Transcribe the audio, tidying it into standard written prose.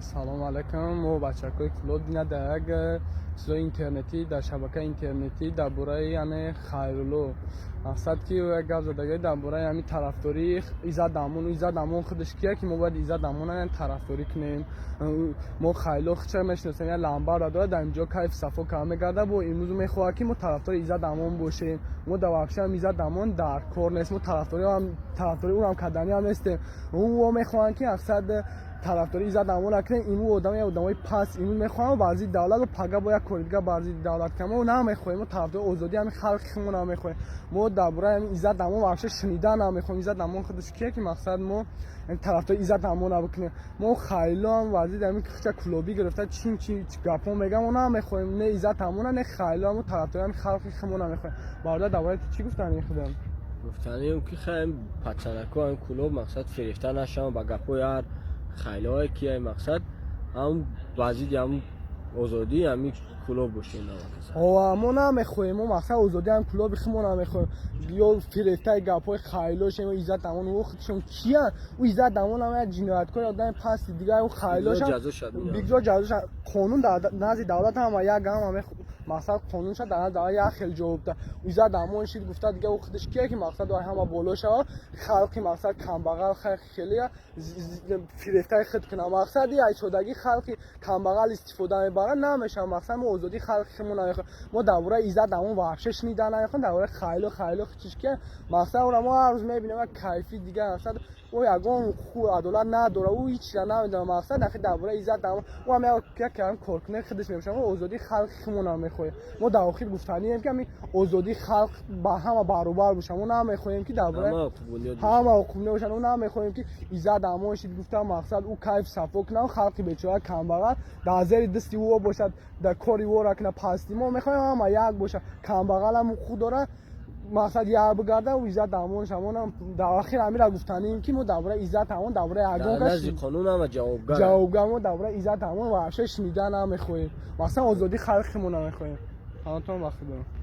Салому алайкум. Мо бачакҳои Кӯлоб дина дар як чизои интернетӣ, дар шабакаи интернетӣ дар бораи, яъне, Хайрулло, мақсад ки як гап задагӣ дар бораи ҳамин тарафдории Иззат Амон. Иззат Амон худаш кия, ки мо бояд Иззат Амона тарафдорӣ кунем? Мо Хайрулло худша мешиносем, як ламбарда дорад, дар инҷо кайф сафо карда мегарда. Бо имрӯз мехоҳад, ки мо тарафдори Иззат Амон бошем. Мо дар вообще ҳам Иззат Амон дар кор нест, мо тарафдори ӯрам карданӣ ҳам нестем. Ӯ мехоҳанд, ки мақсад тарафдори Иззат Амона кунем. Ину одам як одамои паст. Имрӯз мехоҳам бар зидди давлат, пага бо як кори дига бар зидди давлат кунам. Мо намехоҳем, мо тарафдори озодии ҳамин халқи худмон намехоҳем. Мо дар бораи ҳамин Иззат Амон вообще шунида намехоҳем. Иззат Амон худаш кие, ки мақсад мо тарафдори Иззат Амона бикунем? Мо Хайлоам бар зидди ҳамин хича кулобӣ гирифта, чин чи гапҳо мегам. Мо намехоҳем не Иззат Амона, не Хайлоам. Мо тарафдори ҳамин халқи худмон намехоҳем. Бародар, дар бораи ту чӣ гуфтани худам? Гуфтанием, ки хаем пацанако ҳам Кӯлоб мақсад фирефта нашаванд ба гапҳои ҳар хайлое, ки ай мақсад ҳам ба зидди ҳам озодӣ ҳами Кӯлоб бошем. Ова, мо намехоҳем, мо мақсад озодӣ ҳам Кӯлоби худмо намехоҳем ё фирефтаи гапҳои хайлошем. Иззат Амон ӯ худшон киян? Ӯ Иззат Амон ҳам як ҷинояткори одами пасти дигар. Ӯ хайлошам бигзор ҷазо шад. Қонун дар назди давлат ҳама як, ҳама мақсад қонун шад, дар назди давлат як хел ҷавоб да. Иззат Амон шид гуфта дига, ӯ худаш кия, ки мақсад ҳама боло шава, халқи мақсад камбағал, халқи хеле фирефтаи худ кунад? Мақсади айсодагӣ халқи камбағал истифода мебарад, намешавад. Мақсад мо озодии халқи худмон намехоҳем. Мо дар бораи Иззат Амон вообще шунида намехоҳем. Дар бораи Хайло, Хайло чиш ки мақсад ӯра мо ҳар рӯз мебинем, як кайфи дигар. Мақсад ӯ ягон ху адолат надорад, ӯ ҳеч чиза намедонад. Мақсад ахи дар бораи Иззат Амон ӯ ҳам як кам коркунаи худаш мебошад. Мо озодии халқи худмон намехоҳем. Мо дар охир гуфтанием, ки ҳамин озодии халқ ба ҳама баробар бошад. Мо намехоҳем, ки дар бораи ҳама ҳуқуқ бошад. Мо намехоҳем, ки Иззат Амон шид гуфта, мақсад ӯ кайф сафо кунад, халқи бечора камбағал дар зери дасти ӯ бошад, дар кори ӯра кунад пасти. Мо мехоҳем ҳама як бошад, камбағалам ҳуқуқ дорад, мақсад як бигарда Иззат Амон шамонам. Дар охир ҳамира гуфтанием, ки мо дар бораи Иззат Амон, дар бораи ягон назди қонун ҳама ҷавобгар. Ҷавобгар. Мо дар бораи Иззат Амон вообще шунида намехоҳем. Мақсад озодии халқи мо намехоҳем. Ҳаматон ба худо.